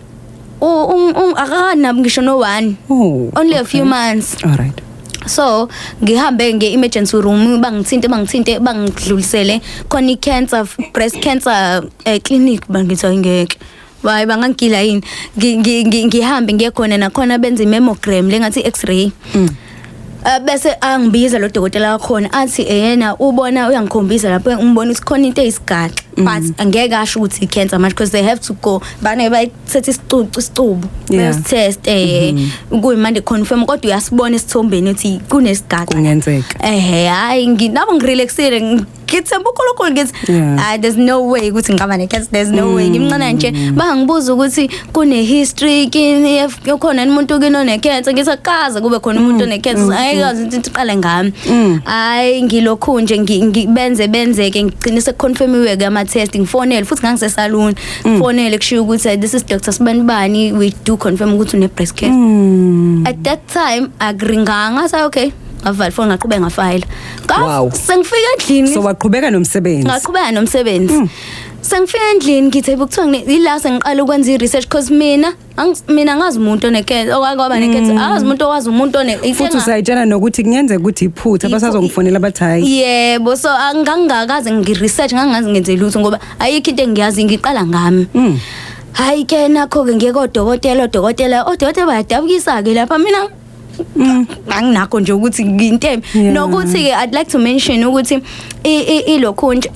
Akanabo ngisho no one. Only a few months. All right. So ngihambe nge-emergency room, bangithinte bangidlulisele khona i-cancer, breast cancer clinic. Bangithi angeke, hayi, bangangigila yini. Ngihambe ngiye khona, nakhona benza i-mammogram lengathi i-x-ray. Bese angibiza lo dokotela wakhona, athi yena ubona, uyangikhombisa lapho, ngibona ukuthi khona into eyisigaxa, but angeke asho ukuthi i-cancer manje because they have to go, bane bayithethe isicucu, isicubu, bayositest kuyimande confirm, kodwa uyasibona esithombeni ukuthi kunesigaxa. Kungenzeka. Ehe, hayi, nabo ngirelaxile, ngithemba uNkulunkulu, ngithi ah, there's no way ukuthi ngingaba ne-cancer, there's no way, ngimncane nje. Bangibuza ukuthi kune history kini, ukhona umuntu kini one-cancer? Ngithi akaze kube khona umuntu one-cancer, ayikazi into iqale ngami. Hayi, ngilokhu nje benze benzeke, ngigcine sekuconfirmiwe ke ama-test. Ngifonele futhi, ngangisesaluni, ngifonele kushiwo ukuthi this is Dr Sibanibani, we do confirm ukuthi une breast cancer. At that time akuringanga, ngathi okay, ngavala ifoni, ngaqhubeka ngafayela. Sengifika endlini. So waqhubeka nomsebenzi? Ngaqhubeka nomsebenzi. Sengifika endlini ngithi kuthiwa ila sengiqala ukwenza i-research because mina mina ngazi umuntu one-cancer, okwake kwaba ne-cancer, angazi umuntu owazi umuntu one Futhi usayitshela nokuthi kungenzeka ukuthi iphutha, basazongifonela bathi hayi. Yebo, so angangakaze ngi-research, ngangazi ngenze lutho ngoba ayikho into engiyazi, ngiqala ngami. Hayi ke, nakho ke ngiye kodokotela, odokotela bayadabukisa ke lapha. Mina anginakho nje ukuthi nginteme. Nokuthi ke I'd like to mention ukuthi ilokhu nje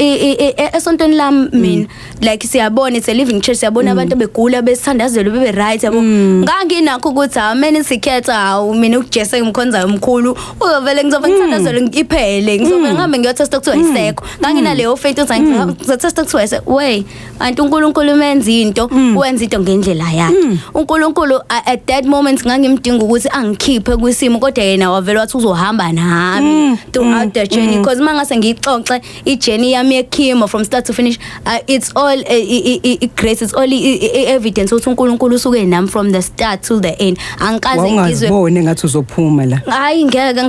esontweni lami mina, like siyabona, it's a living church, siyabona abantu begula besithandazelwe bebe right, yabo. Nganginakho ukuthi amen, sikhetha, hawu, mina uJesu engimkhonzayo omkhulu, uzovele, ngizobe ngithandazelwe iphele, ngizobe ngihambe ngiyotesta kuthiwa isekho. Nganginaleyo faith ukuthi ngizotesta kuthiwa isekho. Wey, anti uNkulunkulu menza into, wenza into ngendlela yakhe uNkulunkulu. At that moment ngangimdinga ukuthi angikhiphe kwisimo, kodwa yena wavela wathi uzohamba nami throughout the journey, because mangase ngiyixoxe i-journey yami ye-chemo from start to finish, it's all grace, it's all evidence ukuthi uNkulunkulu usuke nami from the start till the end. Angikaze ngizwe Wawungaziboni ngathi uzophuma la? Hayi, ngeke.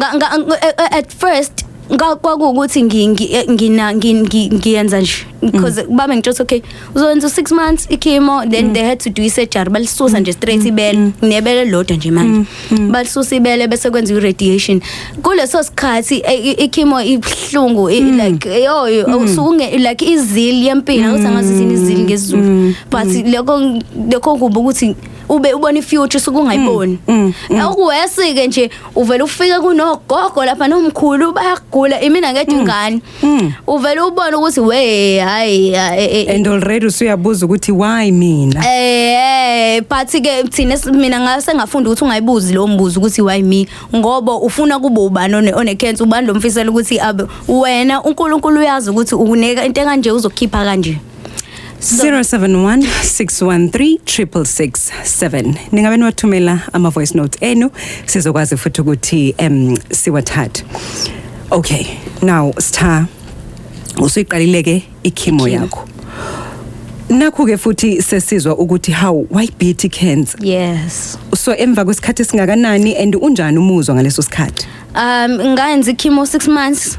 At first Kwakuwukuthi ngina ngiyenza nje because babe ngitsho, okay, uzowenza 6 months i-chemo, then they had to do i-surgery, balisusa nje straight ibele, nebele lodwa nje manje, balisusa ibele bese kwenziwa i-radiation. Kuleso sikhathi i-chemo ibuhlungu, like yo, usuke like izili yempilo, ukuthi angazi izini izili ngesiZulu, but lokho kuba ukuthi ube ubona i-future usuke ungayiboni. Okuwesi ke nje, uvela ufike kunogogo lapha nomkhulu bayagula, imina ngedwa ingane, uvela ubone ukuthi we, hayi. And already usuyabuza ukuthi why mina? But ke thina mina ngase ngafunda ukuthi ungayibuzi lo mbuzo ukuthi why me, ngoba ufuna kube ubani one cancer, ubani lo mfisela ukuthi abe wena? uNkulunkulu uyazi ukuthi ukuneka into kanje, uzokhipha kanje. 071 613 6667. Ningabe niwathumela ama voice notes enu, sizokwazi futhi ukuthi siwathathe. Okay, now Star, usuyiqalile ke i-chemo yakho. Nakho ke futhi sesizwa ukuthi how why beat cancer. Yes. So emva kwesikhathi singakanani and unjani umuzwa ngaleso sikhathi? Ngayenza i-chemo 6 months.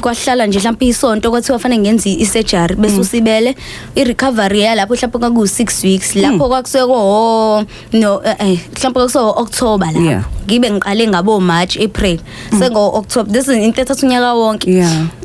Kwahlala nje mhlawumbe isonto, kwathiwa fanele ngenze i-surgery bese usibele. I-recovery yalapho mhlawumbe kwaku 6 weeks lapho, kwakusuke ko no mhlawumbe kwakuso October lapho. Ngibe ngiqale ngabo March, April, sengo October. This is into ethatha unyaka wonke.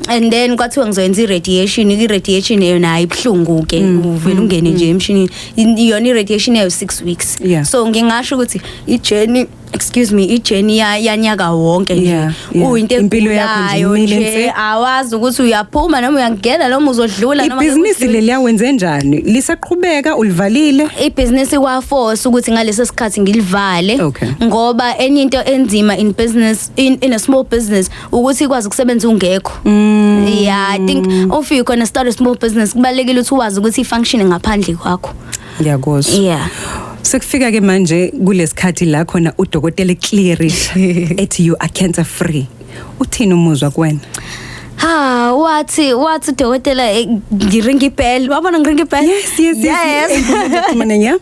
And then kwathiwa ngizoyenza i-radiation. I-radiation yona ayibuhlungu ke, uvela ungene nje emshinini. Yona i-radiation yayo 6 weeks. So ngingasho ukuthi i-journey, excuse me, i-journey yanyaka wonke nje uyinto Impilo yakho nje egulayo imile nje. nse. Awazi ukuthi uyaphuma noma uyangena noma uzodlula noma Ibhizinisi leliya wenze njani? Lisaqhubeka, ulivalile? Ibhizinisi kwa-force ukuthi ngaleso sikhathi ngilivale, ngoba enye into enzima in business, in a small business, ukuthi ikwazi ukusebenza ungekho. Yeah, I think if you gonna start a small business, kubalekile ukuthi wazi ukuthi i-function ngaphandle kwakho. Ngiyakuzwa. Sekufika ke manje kulesikhathi la khona udokotela clearisha ethi you are cancer free. Uthini umuzwa kuwena? Ha, wathi udokotela, ngiringa i-bell, wabona ngiringa i-bell. Yes. Mina nya.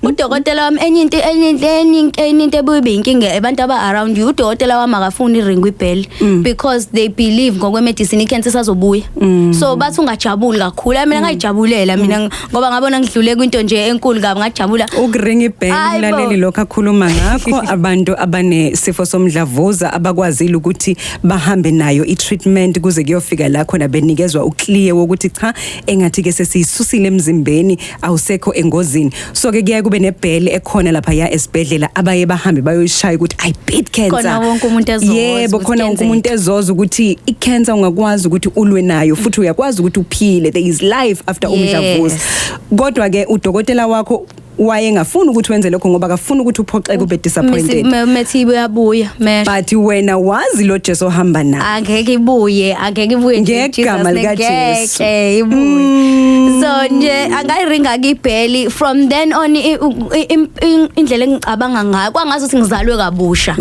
Udokotela wami, enye into ebuye ibe inkinga abantu aba around you, udokotela wami akafuni iringa i-bell because they believe ngokwe medicine i-cancer isazobuya, so bathi ungajabuli kakhulu. Mina ngayijabulela mina ngoba ngabona ngidlule kwinto nje enkulu kabi, ngajabula. Ukuringa i-bell, Hayi bo. mlaleli, lokho akhuluma ngakho abantu abanesifo somdlavuza abakwazile ukuthi bahambe nayo i-treatment kuze kuyofika la khona benikezwa u-clear wokuthi cha, engathi ke sesiyisusile emzimbeni, awusekho engozini. So ke kuyaye kube ne-bell ekhona lapha ya esibhedlela abaye bahambe bayoyishaya ukuthi I beat cancer. Khona wonke umuntu ezoza Yebo, ukuthi khona wonke umuntu ezoza ukuthi i-cancer ungakwazi ukuthi ulwe nayo futhi uyakwazi ukuthi uphile, there is life after umdlavuza. Kodwa ke udokotela wakho wayengafuni ukuthi wenze lokho ngoba akafuni ukuthi uphoxeke, ube disappointed. Methi uyabuya mesho. But wena wazi lo Jesu ohamba naye. Angeke ibuye, angeke ibuye nje, Ngegama Jesus, likaJesu. ngeke ibuye. So nje angayiringa ke i-bell. From then on, indlela engicabanga ngayo kwangazi ukuthi ngizalwe kabusha.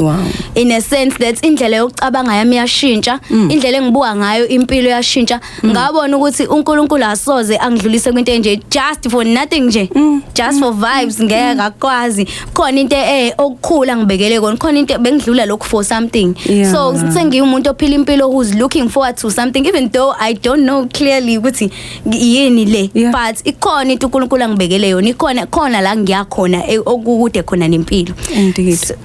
In a sense that indlela yokucabanga yami yashintsha, indlela engibuka ngayo impilo yashintsha. Ngabona ukuthi uNkulunkulu asoze angidlulise kwinto enje just for nothing nje, just for vibes, ngeke akwazi. Khona into okukhula ngibekele kona, khona into bengidlula lokhu for something. So sengiwumuntu ophila impilo who's looking forward to something, even though I don't know clearly ukuthi yini le, but ikhona into uNkulunkulu angibekele yona, ikhona khona la ngiyakhona, okukude khona nempilo. Indeed.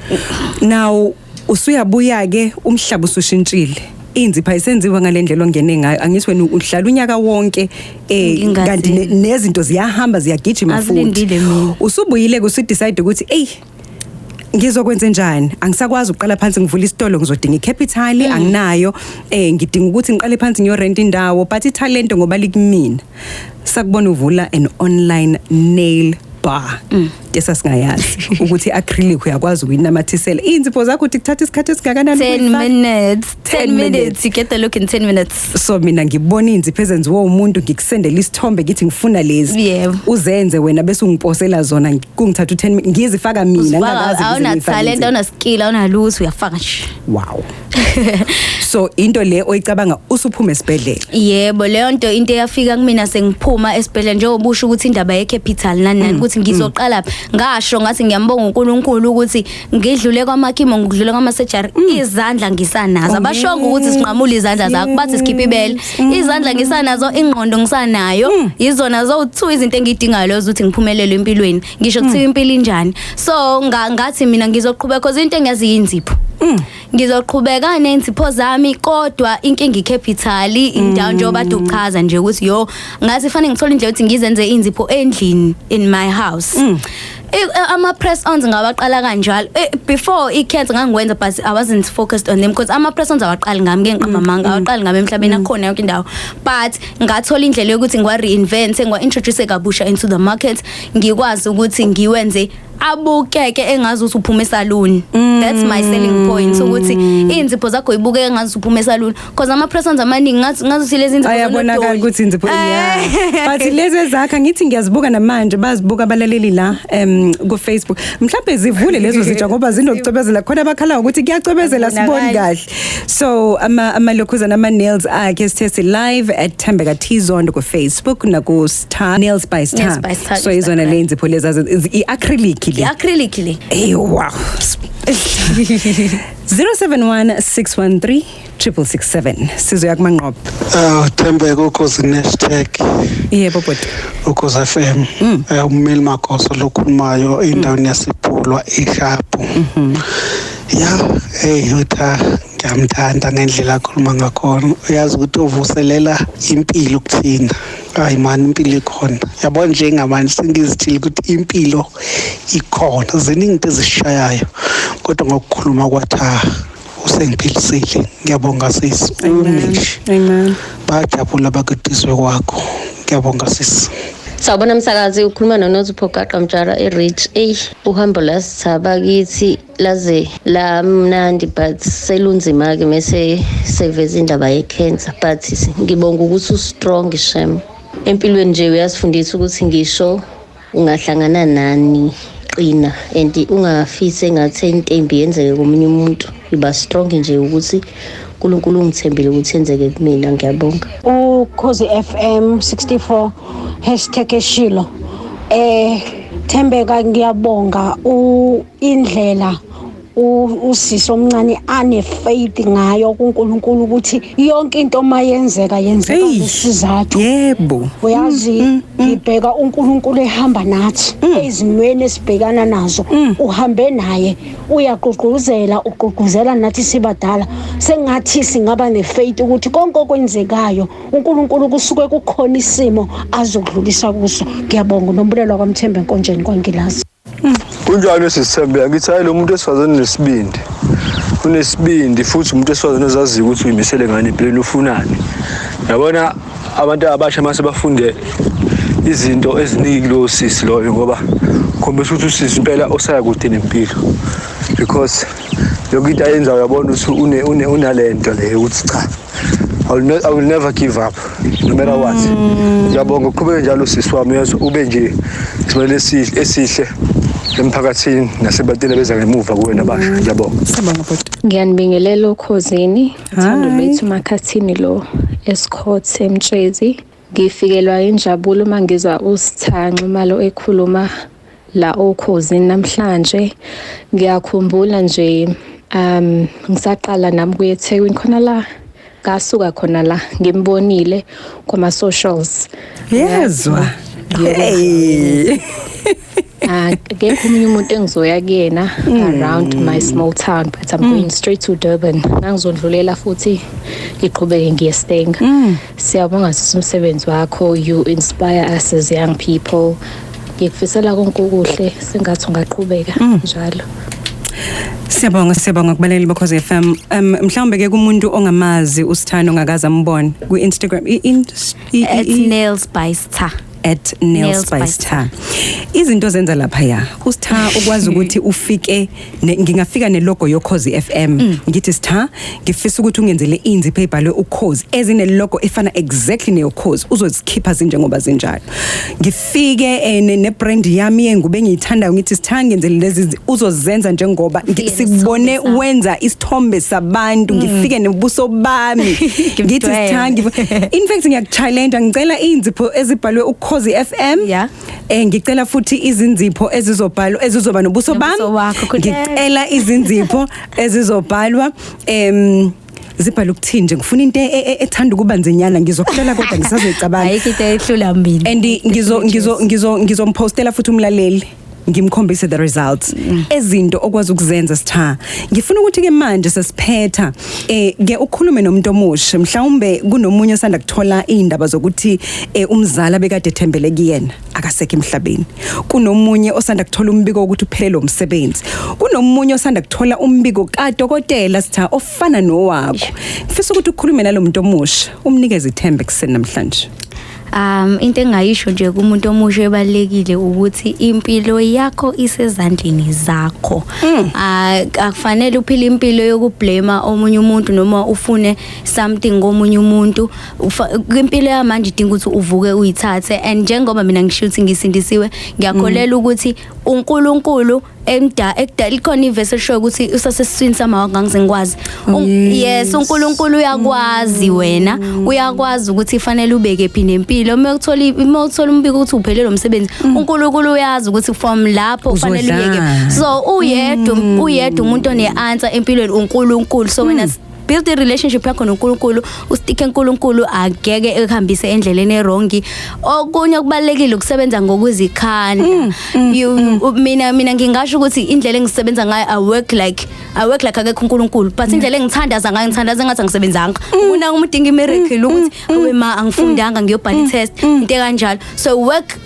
Now usuyabuya ke, umhlaba usushintshile, inzipha isenziwa ngalendlela ongene ngayo. Angithi wena uhlala unyaka wonke Ngingazi. kanti nezinto ziyahamba, ziyagijima futhi. Azilindile mina. Usubuyile, usu-decide ukuthi ey, ngizokwenza njani? Angisakwazi ukuqala phansi ngivula isitolo, ngizodinga i-capital, anginayo. Ngidinga ukuthi ngiqale phansi ngiyo-rent indawo, but italento ngoba likumina, sakubona uvula an online nail bar esasingayazi ukuthi acrylic uyakwazi ukuyinamathisela inzipho zakho. Uthi kuthatha isikhathi esingakanani 10 ukuyifaka? minutes, 10 10 minutes. minutes. You get the look in 10 minutes. So mina ngibona inzipho ezenziwe umuntu, ngikusendela isithombe, ngithi ngifuna lezi, uzenze wena bese ungiposela zona, kungithatha u10, ngizifaka mina ngingakazi ngize Awuna ngiyifake talent, inzipho. awuna skill, awuna lutho, uyafaka nje. Wow. So into le oyicabanga usuphuma esibhedlela? Yebo, leyo nto, into eyafika kumina sengiphuma esibhedlela, njengoba usho ukuthi indaba ye-capital nani nani, ukuthi ngizoqala phi. Ngasho ngathi ngiyambonga uNkulunkulu ukuthi ngidlule kwama-chemo, ngidlule kwama-surgery, izandla ngisanazo. Abashongo ukuthi sinqamule izandla zakho, bathi sikhiphe ibele. Izandla ngisanazo, ingqondo ngisanayo. Izona zowu-two izinto engiyidingayo lezo ukuthi ngiphumelele empilweni, ngisho kuthiwa impilo injani. So ngathi mina ngizoqhubeka, cause into engiyazi yinzipho, ngizoqhubeka nenzipho zami, kodwa inkinga i-capital, indawo, njengoba kade uchaza nje ukuthi yo, ngathi fanele ngithole indlela ukuthi ngizenze inzipho endlini, in my house. Ama press ons ngawaqala kanjalo. Before i-cancer ngangiwenza, but I wasn't focused on them because ama press ons awaqali ngami, ngeke ngiqamba amanga, awaqali ngami emhlabeni, akhona yonke indawo, but ngathola indlela yokuthi ngiwa reinvent, ngiwa introduce kabusha into the market, ngikwazi ukuthi ngiwenze abukeke engazi ukuthi uphuma esaluni. That's my selling point, ukuthi inzipho zakho ibukeke engazi uphuma esaluni, because ama press ons amaningi ngathi ukuthi lezi inzipho Ayabonakala zonodoli. ukuthi inzipho, yeah, but lezi ezakha ngithi ngiyazibuka namanje, bazibuka abalaleli la ku Facebook. Mhlawumbe zivule lezo zitsha ngoba zinokucwebezela khona, abakhala ukuthi kuyacwebezela, siboni kahle. So ama lokhuzana, ama nails akhe, sithe live at Thembeka T Zondo ku Facebook naku Star Nails by Star. Nails by Star, So izona Instagram. le nzipho lezi, i-acrylic le. I-acrylic le. Hey, wow. 071 613 667. Sizoya kumanqobo. Thembeka, Ukhozi hashtag. Yebo, bhuti. Ukhozi FM. Ummeli Magoso lokhulumayo endaweni yasePhulwa eSharp. Ya, hey, utha ngiyamthanda ngendlela akhuluma ngakhona. Uyazi ukuthi uvuselela impilo kuthina. Hayi man, impilo ikhona. Yabo, njengamanje sengizithile ukuthi impilo ikhona. Ziningi into ezishayayo. Kodwa ngokukhuluma kwatha usengiphilisile. Ngiyabonga sisi. Ume nje. Amen. Bajabula bakudizwe kwakho. Ngiyabonga sisi. Sawubona msakazi, ukhuluma noNozipho Gaqa Mtshara eRich. Eyi, uhambo lasithaba kithi laze lamnandi, but selunzima-ke mese seveza indaba ye-cancer, but ngibonga ukuthi u-strong shem empilweni nje. Uyasifundisa ukuthi ngisho ungahlangana nani, qina and ungafisi engathi intembi yenzeke komunye umuntu. Iba strong nje ukuthi uNkulunkulu ungithembile ukuthi yenzeke kumina. Ngiyabonga. Ukhozi FM 64 #eshilo. Thembeka, ngiyabonga u indlela usisi omncane ane faith ngayo kuNkulunkulu, ukuthi yonke into mayenzeka yenzeka Hey. ngesizathu. Uyazi, ngibheka uNkulunkulu ehamba nathi ezimweni esibhekana nazo, uhambe naye, uyagqugquzela, ugqugquzela nathi sibadala. Sengathi singaba nefaith ukuthi konke okwenzekayo uNkulunkulu kusuke kukhona isimo azokudlulisa kuso. Ngiyabonga, nombulelo kwaMthembe enkonjeni kwangilazi. Kunjani sisithembe? Ngithi hayi, lo muntu wesifazane unesibindi, unesibindi futhi umuntu wesifazane ozaziyo ukuthi uyimisele ngani empilweni, ufunani. Yabona, abantu abasha mase bafunde izinto eziningi kulowo sisi loyo, ngoba khombisa ukuthi usisi impela osaya kude nempilo, because yonke into ayenzayo uyabona ukuthi unalento leyo ukuthi cha, I will never give up no matter what. Ngiyabonga, uqhubeke njalo sisi wami, uyezwa, ube nje isibonelo esihle esihle emphakathini nasebantwini abeza ngemuva kuwena basha. Ngiyabonga. Siyabonga, bhuti. Ngiyanibingelela okhozini. Uthando Hi. lwethu Makhathini lo Escort eMtshezi. Ngifikelwa injabulo uma ngizwa uSitha Nxumalo ekhuluma la okhozini namhlanje. Ngiyakhumbula nje ngisaqala nami kuye eThekwini khona la, ngasuka khona la, ngimbonile kuma socials. Yezwa. Hey. Akekho omunye umuntu engizoya kuyena around my small town, but I'm going straight to Durban. Ngangizondlulela futhi ngiqhubeke ngiye Stanger. Siyabonga sisi umsebenzi wakho, you inspire us as young people. Ngikufisela konke okuhle, sengathi ungaqhubeka njalo. Siyabonga, siyabonga kubaleli bokhozi FM. Mhlawumbe ke kumuntu ongamazi uSithando, ongakaze ambone ku Instagram At Nails by Star. @nails by Star. Izinto zenza lapha ya uStar ukwazi ukuthi ufike ngingafika nelogo yoKhozi FM, ngithi, "Star, ngifisa ukuthi ungenzele inzipho ebhalwe uKhozi ezine logo efana exactly neyoKhozi," uzozikhipha zinjengoba zinjalo. Ngifike ne brand yami yengubo engiyithandayo, ngithi, "Star, ngenzele lezi," uzozenza njengoba Ufike sikubone nesithombe sakho. wenza isithombe sabantu, ngifike nebuso bami, ngithi, Ngimdwebe. "Star," in fact ngiyakuchallenge, ngicela inzipho ezibhalwe uKhozi FM. Ngicela futhi izinzipho ezizobhalwa ezizoba nobuso bami. Nobuso wakho, khuleka. Ngicela izinzipho ezizobhalwa zibhalwe ukuthini nje, ngifuna into ethanda ukuba nzinyana, ngizokutshela kodwa ngisazoyicabanga. Ayikho into ehlula mina. And ngizomphostela futhi umlaleli, ngimkhombise the results ezinto okwazi ukuzenza, Star. Ngifuna ukuthi ke manje sesiphetha ke ukhulume nomuntu omusha, mhlawumbe kunomunye osanda kuthola indaba zokuthi umzala bekade ethembele kuyena akasekho emhlabeni, kunomunye osanda kuthola umbiko wokuthi uphelele umsebenzi, kunomunye osanda kuthola umbiko kadokotela, Star, ofana nowakho. Ngifisa ukuthi ukhulume nalomuntu omusha, umnikeze ithemba ekuseni namhlanje. Into engayisho nje kumuntu omusha ebalekile ukuthi impilo yakho isezandleni zakho. Ah, akufanele uphile impilo yokublame omunye umuntu noma ufune something komunye umuntu. Impilo yamanje idinga ukuthi uvuke uyithathe, and njengoba mina ngisho ukuthi ngisindisiwe, ngiyakholelwa ukuthi uNkulunkulu emda ekudala ikhona ivesi eshoyo ukuthi usasesiswini sama ngangize ngikwazi. Yes, uNkulunkulu uyakwazi wena, uyakwazi ukuthi fanele ubeke phi nempilo. Uma uthola umbiko ukuthi uphelele umsebenzi, uNkulunkulu uyazi ukuthi from lapho kufanele uyeke. Uzodlani. So uyedwa umuntu one answer empilweni, uNkulunkulu. So wena build a relationship yakho noNkulunkulu, usticke eNkulunkulu, angeke ekuhambise endleleni ewrong. Okunye okubalekile ukusebenza ngokuzikhanda. Mina ngingasho ukuthi indlela engisebenza ngayo, I work like akekho uNkulunkulu, but indlela engithandaza ngayo, ngithandaza engathi angisebenzanga. Kuna umuntu udinga imiracle ukuthi awe ma, angifundanga, ngiyobhala i-test, into kanjalo. So work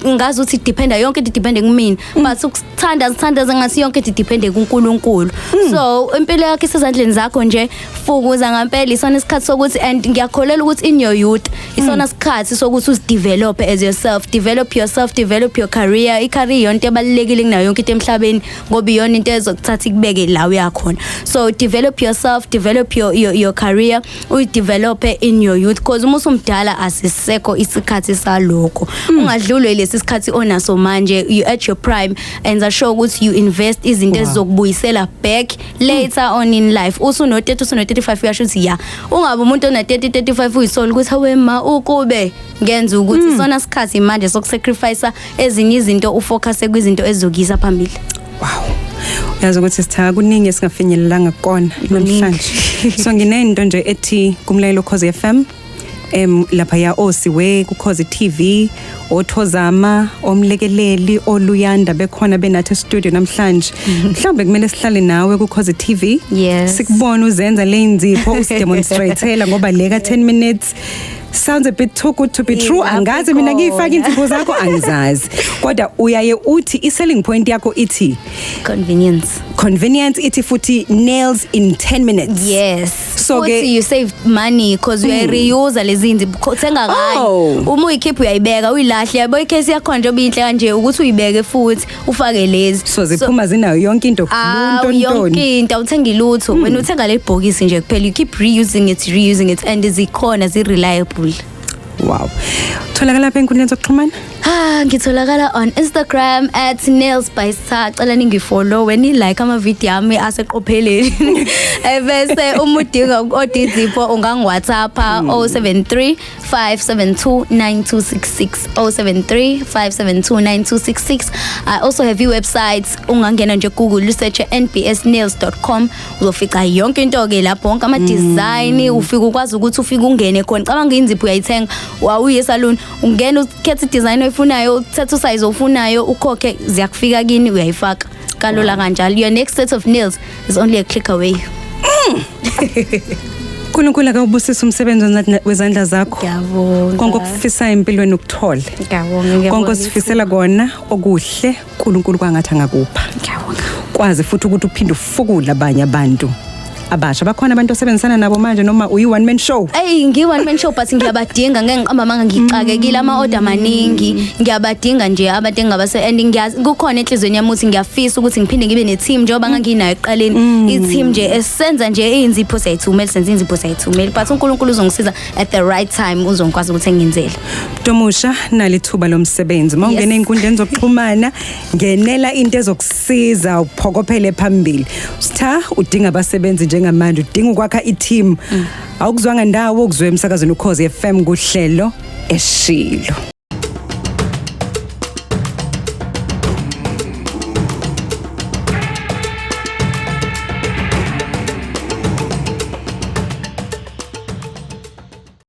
ngazi ukuthi dependa yonke into depende kumina, but ukuthanda sithandaza ngathi yonke into depende kuNkulunkulu. So impilo yakho isezandleni zakho nje, fukuza ngempela. Isona isikhathi sokuthi, and ngiyakholelwa ukuthi in your youth isona sikhathi sokuthi uzidevelop as yourself, develop yourself, develop your career. I-career iyona into ebalulekile kunayo yonke into emhlabeni, ngoba iyona into ezokuthatha ikubeke la uyakhona. So develop yourself, develop your career, uyidevelop in your youth, because uma usumdala asisekho isikhathi salokho. Ungadlulwe lesi sikhathi onaso manje. You at your prime, and sure ukuthi you invest izinto ezizokubuyisela back later on in life. Usuno 30, usuno 35, uyasho ukuthi ya, ungabe umuntu ona 30, 35 uyisola ukuthi awe ma, ukube ngenza ukuthi. Sona sikhathi manje sokusacrifice ezinye izinto, ufocus kwizinto ezizokuyisa phambili. Wow. Uyazi ukuthi sitha kuningi esingafinyelelanga kukona namhlanje. So nginento nje ethi kumlayelo Khozi FM lapha ya osiwe kuKhozi TV, othozama omlekeleli oluyanda bekhona benathi studio namhlanje. Mhlawumbe kumele sihlale nawe kuKhozi TV. Sikubone uzenza le nzipho, usidemonstratela, ngoba le ka 10 minutes sounds a bit too good to be true. Ilapho Angazi mina ngiyifaka khona. inzipho zakho, angizazi. Kodwa uyaye uthi i selling point yakho ithi Convenience. Convenience, ithi futhi nails in 10 minutes. Yes. So futhi you save money because uyayireuse lezi zinto, thenga kanye. Uma uyikhipha uyayibeka, uyilahle, yabo, icase yakho nje obinhle kanje ukuthi uyibeke futhi ufake lezi. So ziphuma zinayo yonke into? Ah, ntontoni. yonke into, awuthengi lutho wena, uthenga le bhokisi nje kuphela. You keep reusing it, reusing it, and zikhona, zi-reliable. Wow, tholakala lapha enkundleni zokuxhumana? Ah, ngitholakala on Instagram @nailsbystar. Cela ningifollow, ni like ama video ami aseqopheleni. Ebese uma udinga uku-order izipho ungangi WhatsApp 073 572 9266, 073 572 9266. I also have i-website, ungangena nje Google usearch nbsnails.com, uzofica yonke into ke lapho, wonke ama design, ufika ukwazi ukuthi ufike ungene khona. Cabanga inzipho uyayithenga, wawuye esalon, ungena ukhetha idesign oyifunayo, uthatha usize ofunayo, ukhokhe, ziyakufika kini, uyayifaka kalula kanjalo. Your next set of nails is only a click away. uNkulunkulu akawubusise umsebenzi wezandla zakho. Ngiyabonga. Konke okufisayo empilweni ukuthole. Ngiyabonga, ngiyabonga. Konke osifisela kona okuhle, uNkulunkulu kwangathi angakupha. Ngiyabonga. Kwazi futhi ukuthi uphinde ufukule abanye abantu. Abasha bakhona abantu osebenzisana nabo manje noma uyi one man show? Ey, ngi one man show, but ngiyabadinga. Ngeke ngiqamba amanga, ngixakekile, ama order maningi. Ngiyabadinga nje abantu engingabase and ngiyazi kukhona enhlizweni yami ukuthi ngiyafisa ukuthi ngiphinde ngibe ne team njengoba nganginayo ekuqaleni, i team nje esenza nje inzipho siyayithumela, senza inzipho siyayithumela, but uNkulunkulu uzongisiza at the right time, uzongikwazi ukuthi engenzele. Tomusha, nalithuba lomsebenzi. Mawungena ey'nkundleni zokuxhumana, ngenela into ezokusiza uphokophele phambili. Sitha udinga abasebenzi njengamanje, udinga ukwakha i-team. Awukuzwanga ndawo, ukuzwe emsakazweni Ukhozi FM kuhlelo Eshilo.